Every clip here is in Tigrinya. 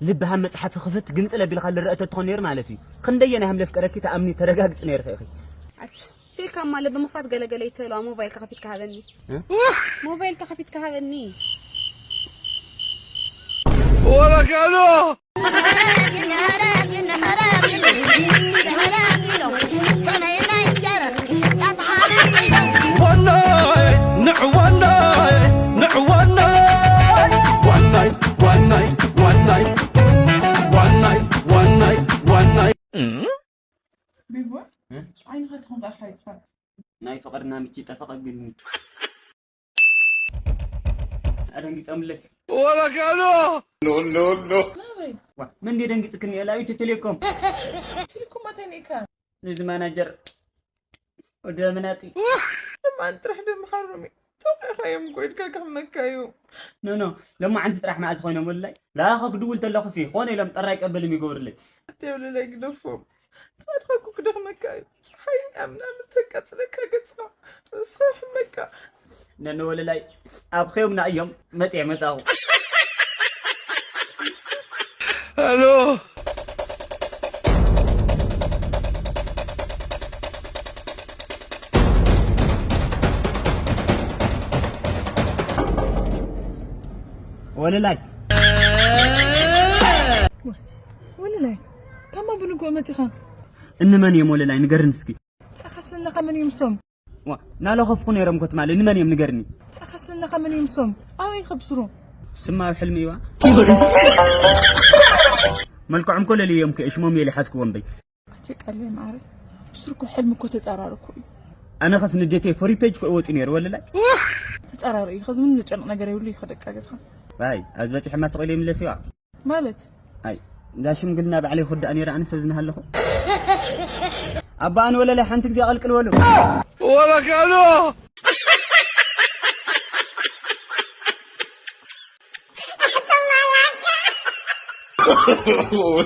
ልብሃም መጽሓፊ ክፍት ግንጽል ኣቢልካ ልረአ ተትኾን ነይሩ ማለት እዩ። ክንደየናይ ሃም ለፍቀረኪ ተኣምኒ ተረጋግጽ ነይርኺ ኢኺ። ኣች፣ ስልካ እማ ልቢ ምኽፋት ገለገለ ይትህልዋ። ሞባይልካ ከፊትካ ሃበኒ። እ? ሞባይልካ ከፊትካ ሃበኒ። ወረካሎ! ዋናይ፣ ንዕ ዋናይ፣ ንዕ ዋናይ። ዋናይ፣ ዋናይ፣ ዋናይ። ዋናይ፣ ዋናይ፣ ዋናይ። ቢቦ፣ እ? ዓይንኻ ትኾን ቃል ሓይጥፋ። ናይ ፍቕርና ምቺ ጠፈቕ ኣቢልኒ። ኣደንጊጾምለይ። ወረካሎ! ኖ፣ ኖ፣ ኖ። ናበይ? ዋ፣ መን ድየ ደንጊጽክኒ? ላብ ኢትዮ ቴሌኮም። ቴሌኮም ኣተኒካ? ነዚ ማናጀር ወዲ መናጢ። እማን ጥራሕ ደምሓሮም እዩ። ተውዒኻ እዮም ጎይድካ ክሕመካ እዩ። ኖ፣ ኖ፣ ሎማዓንቲ ጥራሕ መዓዝ ኮይኖም ወላይ? ለኣኸ ክድውል ተለኹሲ፣ ኾነ ኢሎም ጠራይ ቀበልም ይገብርለይ። ኣትየብልለይ ግደፎም። ተዋድኻ እኮ ክደኽመካ እዩ። ፀሓይ ኣብ ምናምን ተቃፅለካ ገፅኻ። ንስኻ ሕመካ። ነነ ወለላይ ኣብ ኸዮምና እዮም መፅየ መፃኹ። ሄሎ። ወለላይ። ወለላይ፣ ታማ ብንግሆ መጺኻ? እንመን እዮም ወለላይ? ንገርን እስኪ። ተኣኻትለለኻ መን እዮም ሶም? ዋ፣ ናለኸፍኩ ነይሮም እኮ ትማሊ። እንመን እዮም ንገርኒ? ተኣኻትለለኻ መን እዮም ሶም? ኣበይ ከብስሩ? ስማ ኣብ ሕልሚ እዩዋ። መልክዖም እኮ ለልዮም እኮ ሽሞም እየ ዝሓዝክዎም በይ። ኣቲ ቃለይ ማዕረ፣ ብስርኩ ሕልሚ እኮ ተጻራሪ እኮ እዩ። ኣነ ኸስ ንዴተይ ፎሪ ፔጅ እኮ እወጺ ነይሩ ወለላይ። ተጻራሪ እዩ፣ ኸዚ ምንም ዘጨንቕ ነገር የብሉ እዩ፣ ከደቃ ገዝኻ። ባይ፣ ኣብዚ በጺሐማ ስቕ ኢለ ይምለስ እያ። ማለት? ኣይ፣ እዛ ሽምግልና ባዕለይ ክወዳእ ነይረ፣ ኣነ ሰብ ዝናሃለኹ። ኣባ ኣነ ወለላይ ሓንቲ ግዜ ኣቐልቅል በሉ። ወረካሎ!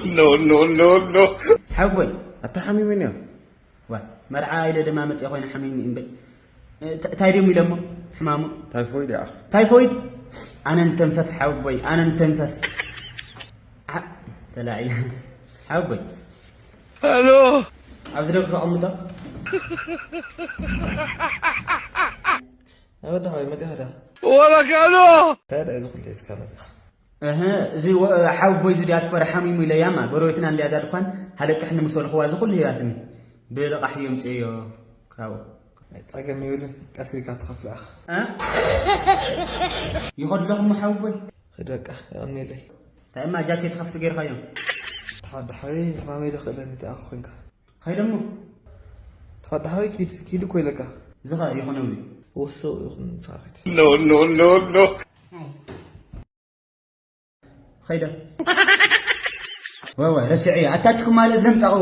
ኖ፣ ኖ፣ ኖ፣ ኖ። ሓጎይ። ኣታ ሓሚመን እዮም። ዋ፣ መርዓ ኢለ ድማ መጽእ ኮይነ ሓሚሙ እምበይ። እ፣ ታ-፣ እንታይ ድዮም ኢሎሞ? ሕማሙ? ታይፎይድ ይኣኽ። ታይፎይድ? ኣነ እንተንፈፍ ሓጎይ፣ ኣነ እንተንፈፍ። ዓ-፣ ተላዒለ። ሓጎይ። ሄሎ። ኣብዚ ደግ ተቐምጦ። ኣበዳ ሓወይ፣ መጺኻ ዲኻ? ወረካሎ። እንታይ ደኣ እዚ ኩሉ ሒዝካ መጺኻ? እህ፣ እዚ ወ-፣ ሓወቦይ እዚ ዲያስፖራ ሓሚሙ ኢለያማ፣ ጎረቤትና እንድያ እዛ ድኳን፣ ሃለቅሕኒ ምስ በልኽዋ እዚ ኩሉ ሂባትኒ። ብልቓሕ እየ ኣምፅኤዮ ካብኡ። ጸገም የብሉን፣ ቀስ ኢልካ ትኸፍሎ ኢኻ። እ? ይኸዱ ኣለኹ እሞ ሓወቦይ። ኺድ በቃ፣ የቐንየለይ። እንታይ እማ ጃኬት ኸፍቲ ገይርካዮ? ተሓዳሓዊ ሕማመይ ዶ ክእለኒ ተኣኹ ኮንካ? ኸይደ እሞ። ተሓዳሓዊ ኪድ፣ ኪድ እኮ ኢለካ። እዚ ኸ ይኹን ኣብዚ። ወሰው ይኹን ንስኻ ኺድ። ኖ፣ ኖ፣ ኖ፣ ኖ። ኸይደ። ወይ፣ ወይ፣ ረሲዐዮ። ኣታችኩም ማለት ዘምጻእዎ።